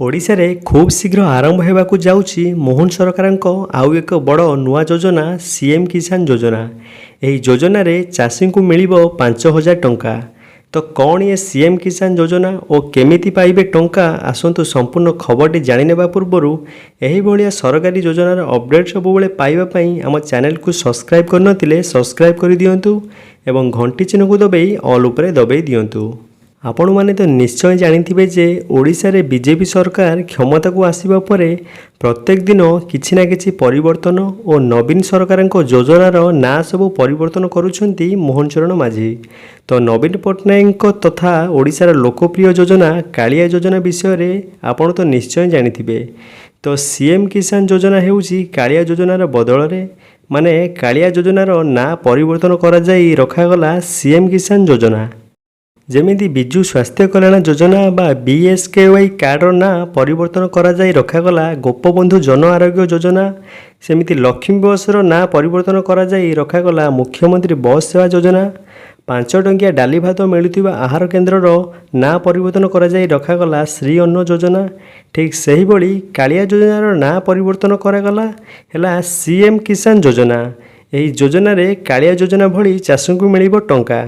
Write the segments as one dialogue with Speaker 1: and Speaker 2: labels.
Speaker 1: ଓଡ଼ିଶାରେ ଖୁବ୍ ଶୀଘ୍ର ଆରମ୍ଭ ହେବାକୁ ଯାଉଛି ମୋହନ ସରକାରଙ୍କ ଆଉ ଏକ ବଡ଼ ନୂଆ ଯୋଜନା, ସିଏମ୍ କିଷାନ ଯୋଜନା। ଏହି ଯୋଜନାରେ ଚାଷୀଙ୍କୁ ମିଳିବ 5000 ଟଙ୍କା। ତ କ'ଣ ଏ ସିଏମ୍ କିଷାନ ଯୋଜନା ଓ କେମିତି ପାଇବେ ଟଙ୍କା, ଆସନ୍ତୁ ସମ୍ପୂର୍ଣ୍ଣ ଖବରଟି ଜାଣିନେବା ପୂର୍ବରୁ ଏହିଭଳିଆ ସରକାରୀ ଯୋଜନାର ଅପଡ଼େଟ୍ ସବୁବେଳେ ପାଇବା ପାଇଁ ଆମ ଚ୍ୟାନେଲକୁ ସବସ୍କ୍ରାଇବ୍ କରିନଥିଲେ ସବସ୍କ୍ରାଇବ୍ କରିଦିଅନ୍ତୁ ଏବଂ ଘଣ୍ଟି ଚିହ୍ନକୁ ଦବାଇ ଅଲ୍ ଉପରେ ଦବାଇ ଦିଅନ୍ତୁ। ଆପଣମାନେ ତ ନିଶ୍ଚୟ ଜାଣିଥିବେ ଯେ ଓଡ଼ିଶାରେ ବିଜେପି ସରକାର କ୍ଷମତାକୁ ଆସିବା ପରେ ପ୍ରତ୍ୟେକ ଦିନ କିଛି ନା କିଛି ପରିବର୍ତ୍ତନ ଓ ନବୀନ ସରକାରଙ୍କ ଯୋଜନାର ନାଁ ସବୁ ପରିବର୍ତ୍ତନ କରୁଛନ୍ତି ମୋହନ ଚରଣ ମାଝୀ। ତ ନବୀନ ପଟ୍ଟନାୟକଙ୍କ ତଥା ଓଡ଼ିଶାର ଲୋକପ୍ରିୟ ଯୋଜନା କାଳିଆ ଯୋଜନା ବିଷୟରେ ଆପଣ ତ ନିଶ୍ଚୟ ଜାଣିଥିବେ। ତ ସିଏମ୍ କିଷାନ ଯୋଜନା ହେଉଛି କାଳିଆ ଯୋଜନାର ବଦଳରେ, ମାନେ କାଳିଆ ଯୋଜନାର ନାଁ ପରିବର୍ତ୍ତନ କରାଯାଇ ରଖାଗଲା ସିଏମ୍ କିଷାନ ଯୋଜନା। ଯେମିତି ବିଜୁ ସ୍ୱାସ୍ଥ୍ୟ କଲ୍ୟାଣ ଯୋଜନା ବା ବିଏସ୍କେୱାଇ କାର୍ଡ଼ର ନାଁ ପରିବର୍ତ୍ତନ କରାଯାଇ ରଖାଗଲା ଗୋପବନ୍ଧୁ ଜନ ଆରୋଗ୍ୟ ଯୋଜନା, ସେମିତି ଲକ୍ଷ୍ମୀ ବସ୍ର ନାଁ ପରିବର୍ତ୍ତନ କରାଯାଇ ରଖାଗଲା ମୁଖ୍ୟମନ୍ତ୍ରୀ ବସ୍ ସେବା ଯୋଜନା, 5 ଟଙ୍କିଆ ଡାଲି ଭାତ ମିଳୁଥିବା ଆହାର କେନ୍ଦ୍ରର ନାଁ ପରିବର୍ତ୍ତନ କରାଯାଇ ରଖାଗଲା ଶ୍ରୀ ଅନ୍ନ ଯୋଜନା, ଠିକ୍ ସେହିଭଳି କାଳିଆ ଯୋଜନାର ନାଁ ପରିବର୍ତ୍ତନ କରାଗଲା, ହେଲା ସିଏମ୍ କିଷାନ ଯୋଜନା। ଏହି ଯୋଜନାରେ କାଳିଆ ଯୋଜନା ଭଳି ଚାଷୀଙ୍କୁ ମିଳିବ ଟଙ୍କା।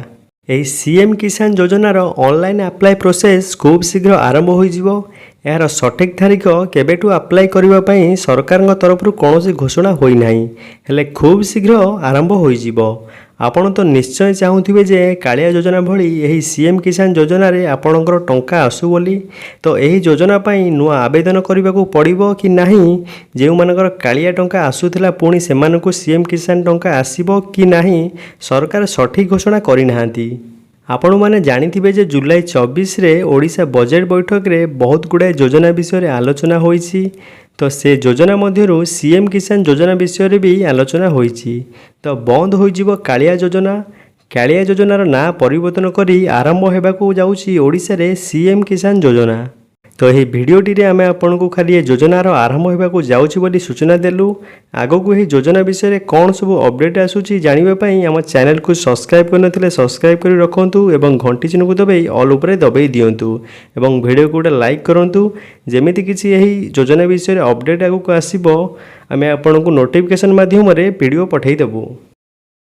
Speaker 1: ଏହି ସିଏମ୍ କିଷାନ ଯୋଜନାର ଅନଲାଇନ୍ ଆପ୍ଲାଏ ପ୍ରୋସେସ୍ ଖୁବ୍ ଶୀଘ୍ର ଆରମ୍ଭ ହୋଇଯିବ। ଏହାର ସଠିକ୍ ତାରିଖ କେବେଠୁ ଆପ୍ଲାଏ କରିବା ପାଇଁ ସରକାରଙ୍କ ତରଫରୁ କୌଣସି ଘୋଷଣା ହୋଇନାହିଁ, ହେଲେ ଖୁବ୍ ଶୀଘ୍ର ଆରମ୍ଭ ହୋଇଯିବ। ଆପଣ ତ ନିଶ୍ଚୟ ଚାହୁଁଥିବେ ଯେ କାଳିଆ ଯୋଜନା ଭଳି ଏହି ସିଏମ୍ କିଷାନ ଯୋଜନାରେ ଆପଣଙ୍କର ଟଙ୍କା ଆସୁ ବୋଲି। ତ ଏହି ଯୋଜନା ପାଇଁ ନୂଆ ଆବେଦନ କରିବାକୁ ପଡ଼ିବ କି ନାହିଁ, ଯେଉଁମାନଙ୍କର କାଳିଆ ଟଙ୍କା ଆସୁଥିଲା ପୁଣି ସେମାନଙ୍କୁ ସିଏମ୍ କିଷାନ ଟଙ୍କା ଆସିବ କି ନାହିଁ, ସରକାର ସଠିକ୍ ଘୋଷଣା କରିନାହାନ୍ତି। ଆପଣମାନେ ଜାଣିଥିବେ ଯେ ଜୁଲାଇ 24ରେ ଓଡ଼ିଶା ବଜେଟ୍ ବୈଠକରେ ବହୁତ ଗୁଡ଼ାଏ ଯୋଜନା ବିଷୟରେ ଆଲୋଚନା ହୋଇଛି। ତ ସେ ଯୋଜନା ମଧ୍ୟରୁ ସିଏମ୍ କିଷାନ ଯୋଜନା ବିଷୟରେ ବି ଆଲୋଚନା ହୋଇଛି। ତ ବନ୍ଦ ହୋଇଯିବ କାଳିଆ ଯୋଜନା। କାଳିଆ ଯୋଜନାର ନାଁ ପରିବର୍ତ୍ତନ କରି ଆରମ୍ଭ ହେବାକୁ ଯାଉଛି ଓଡ଼ିଶାରେ ସିଏମ୍ କିଷାନ ଯୋଜନା। ତ ଏହି ଭିଡ଼ିଓଟିରେ ଆମେ ଆପଣଙ୍କୁ ଖାଲି ଏ ଯୋଜନାର ଆରମ୍ଭ ହେବାକୁ ଯାଉଛି ବୋଲି ସୂଚନା ଦେଲୁ। ଆଗକୁ ଏହି ଯୋଜନା ବିଷୟରେ କ'ଣ ସବୁ ଅପଡ଼େଟ୍ ଆସୁଛି ଜାଣିବା ପାଇଁ ଆମ ଚ୍ୟାନେଲକୁ ସବସ୍କ୍ରାଇବ୍ କରିନଥିଲେ ସବସ୍କ୍ରାଇବ୍ କରି ରଖନ୍ତୁ ଏବଂ ଘଣ୍ଟି ଚିହ୍ନକୁ ଦବାଇ ଅଲ୍ ଉପରେ ଦବାଇ ଦିଅନ୍ତୁ ଏବଂ ଭିଡ଼ିଓକୁ ଗୋଟେ ଲାଇକ୍ କରନ୍ତୁ। ଯେମିତି କିଛି ଏହି ଯୋଜନା ବିଷୟରେ ଅପଡ଼େଟ୍ ଆଗକୁ ଆସିବ, ଆମେ ଆପଣଙ୍କୁ ନୋଟିଫିକେସନ୍ ମାଧ୍ୟମରେ ଭିଡ଼ିଓ ପଠାଇଦେବୁ।